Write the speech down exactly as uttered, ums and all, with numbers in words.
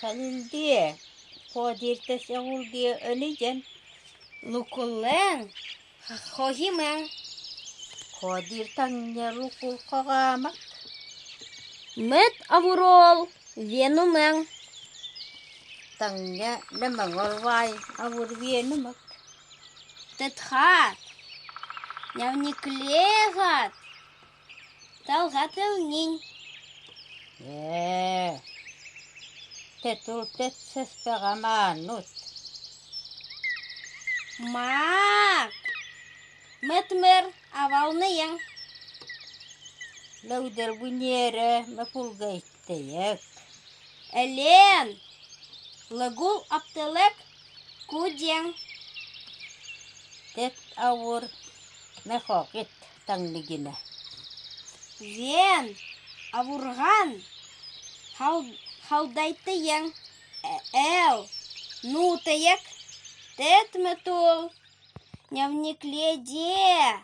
Сайлы, Кодиртэ сегулды өлиден лукулэн хогимэн. Кодир тангнэ лукул хогамаг. Мэд авурол венумэн. Тангнэ лэмэн олвай авур венумэг. Тэд хат, нявникле хат, талга тэлнинь. Э, тэ тул тэд сэспэ гаманут. Мак, мэтмэр авалнэен. Лэ удэр гунерэ мэ пулгайттэек. Элен, лэгул аптэлэг куден. Тэд авур мэ хогит тангны гинэ. Вен авурган хал-, халдайттэен. Э-, эл нутэек. Тэд мэ тул нявникле де